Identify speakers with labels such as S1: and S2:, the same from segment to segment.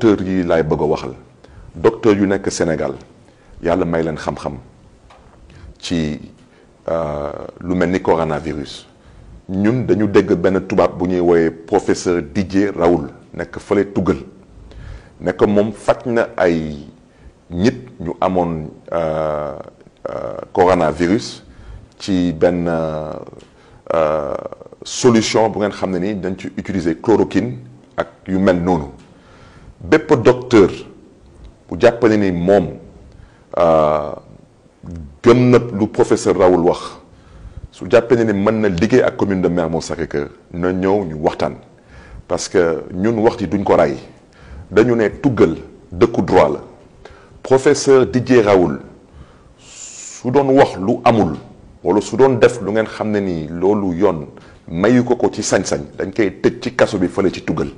S1: docteur yi laay bëgg a waxal docteur yu nekk Sénégal yàlla may leen xam-xam ci lu mel ni coronavirus ñun dañu dégg benn tubaab bu ñuy woowee professeur Didier Raoult nekk fële Tugal nekk moom faj na ay nit ñu amoon coronavirus ci benn solution bu ngeen xam ne ni dañ ci utiliser chloroquine ak yu mel noonu bépp docteur bu jàppale ni moom gëm na lu professeur Raoult wax su jàppale ni mën na liggéey ak commune de Mermoz Sacré-Cœur na ñëw ñu waxtaan parce que ñun wax ji duñ ko ray dañu ne Tugal dëkku droit la professeur Didier Raoult su doon wax lu amul wala su doon def lu ngeen xam ne nii loolu yoon mayu ko ci sañ-sañ dañ koy tëj ci kaso bi fële ci Tugal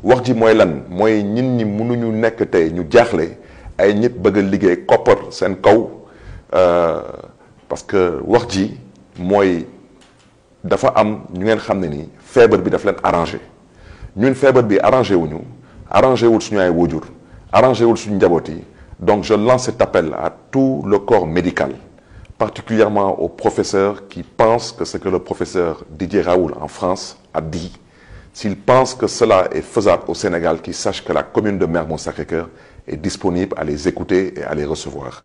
S1: wax ji mooy lan mooy ñin ñi mënuñu nekk tey ñu jaaxle ay nit bëgg a liggéey koppar seen kaw parce que wax ji mooy dafa am ñu ngeen xam ne nii feebar bi daf leen arrangé ñun feebar bi arrangé wuñu arrangé wul suñu ay wójur arrangé wul suñu njaboot yi donc je lance cet appel à tout le corps médical particulièrement aux professeurs qui pensent que ce que le professeur Didier Raoult en France a dit, s'ils pensent que cela est faisable au Sénégal, qu'ils sachent que la commune de Mermoz Sacré-Cœur est disponible à les écouter et à les recevoir.